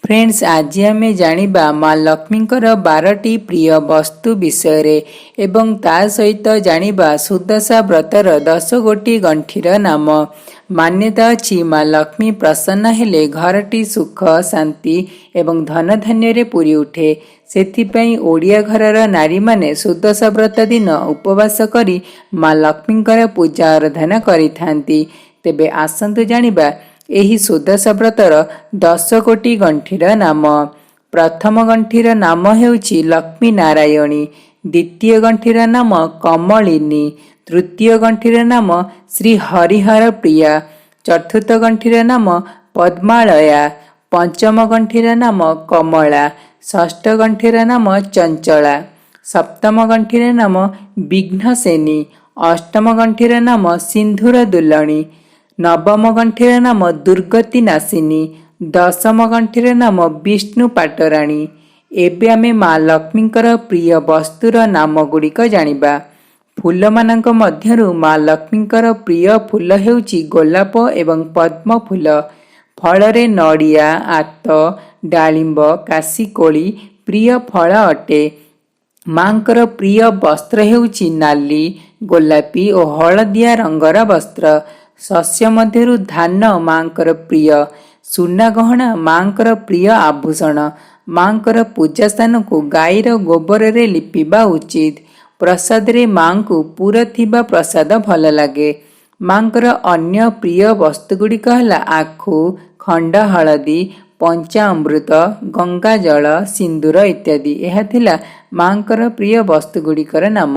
Friends, ଆଜି ଆମେ ଜାଣିବା ମା ଲକ୍ଷ୍ମୀଙ୍କର 12ଟି ପ୍ରିୟ ବସ୍ତୁ ବିଷୟରେ ଏବଂ ତା ସହିତ ଜାଣିବା ସୁଦଶା ବ୍ରତର 10 ଗୋଟି ଗଣ୍ଠିର ନାମ। ମାନ୍ୟତା ଅଛି, ମା ଲକ୍ଷ୍ମୀ ପ୍ରସନ୍ନ ହେଲେ ଘରଟି ସୁଖ, ଶାନ୍ତି ଏବଂ ଧନଧାନ୍ୟରେ ପୂରି ଉଠେ। ସେଥିପାଇଁ ଓଡ଼ିଆ ଘରର ନାରୀମାନେ ସୁଦଶା ବ୍ରତ ଦିନ ଉପବାସ କରି ମା ଲକ୍ଷ୍ମୀଙ୍କର ପୂଜା ଆରାଧନା କରିଥାନ୍ତି। ତେବେ ଆସନ୍ତୁ ଜାଣିବା ଏହି ସୁଦଶା ବ୍ରତର 10 ଗୋଟି ଗଣ୍ଠିର ନାମ। ପ୍ରଥମ ଗଣ୍ଠିର ନାମ ହେଉଛି ଲକ୍ଷ୍ମୀ ନାରାୟଣୀ। ଦ୍ୱିତୀୟ ଗଣ୍ଠିର ନାମ କମଳିନୀ। ତୃତୀୟ ଗଣ୍ଠିର ନାମ ଶ୍ରୀ ହରିହର ପ୍ରିୟା। ଚତୁର୍ଥ ଗଣ୍ଠିର ନାମ ପଦ୍ମାଳୟା। ପଞ୍ଚମ ଗଣ୍ଠିର ନାମ କମଳା। ଷଷ୍ଠ ଗଣ୍ଠିର ନାମ ଚଞ୍ଚଳା। ସପ୍ତମ ଗଣ୍ଠିର ନାମ ବିଘ୍ନସେନୀ। ଅଷ୍ଟମ ଗଣ୍ଠିର ନାମ ସିନ୍ଧୁର ଦୁଲଣୀ। ନବମ ଗଣ୍ଠିର ନାମ ଦୁର୍ଗତି ନାଶିନୀ। ଦଶମ ଗଣ୍ଠିର ନାମ ବିଷ୍ଣୁ ପାଟରାଣୀ। ଏବେ ଆମେ ମା ଲକ୍ଷ୍ମୀଙ୍କର ପ୍ରିୟ ବସ୍ତୁର ନାମ ଗୁଡ଼ିକ ଜାଣିବା। ଫୁଲମାନଙ୍କ ମଧ୍ୟରୁ ମା ଲକ୍ଷ୍ମୀଙ୍କର ପ୍ରିୟ ଫୁଲ ହେଉଛି ଗୋଲାପ ଏବଂ ପଦ୍ମ ଫୁଲ। ଫଳରେ ନଡ଼ିଆ, ଆତ, ଡାଳିମ୍ବ, କାଶିକୋଳି ପ୍ରିୟ ଫଳ ଅଟେ। ମାଙ୍କର ପ୍ରିୟ ବସ୍ତ୍ର ହେଉଛି ନାଲି, ଗୋଲାପୀ ଓ ହଳଦିଆ ରଙ୍ଗର ବସ୍ତ୍ର। ଶସ୍ୟ ମଧ୍ୟରୁ ଧାନ ମାଙ୍କର ପ୍ରିୟ। ସୁନା ଗହଣା ମାଙ୍କର ପ୍ରିୟ ଆଭୂଷଣ। ମାଙ୍କର ପୂଜା ସ୍ଥାନକୁ ଗାଈର ଗୋବରରେ ଲିପିବା ଉଚିତ। ପ୍ରସାଦରେ ମାଙ୍କୁ ପୁର ଥିବା ପ୍ରସାଦ ଭଲ ଲାଗେ। ମାଙ୍କର ଅନ୍ୟ ପ୍ରିୟ ବସ୍ତୁଗୁଡ଼ିକ ହେଲା ଆଖୁ, ଖଣ୍ଡ ହଳଦୀ, ପଞ୍ଚା ଅମୃତ, ଗଙ୍ଗାଜଳ, ସିନ୍ଦୁର ଇତ୍ୟାଦି। ଏହା ଥିଲା ମାଙ୍କର ପ୍ରିୟ ବସ୍ତୁଗୁଡ଼ିକର ନାମ।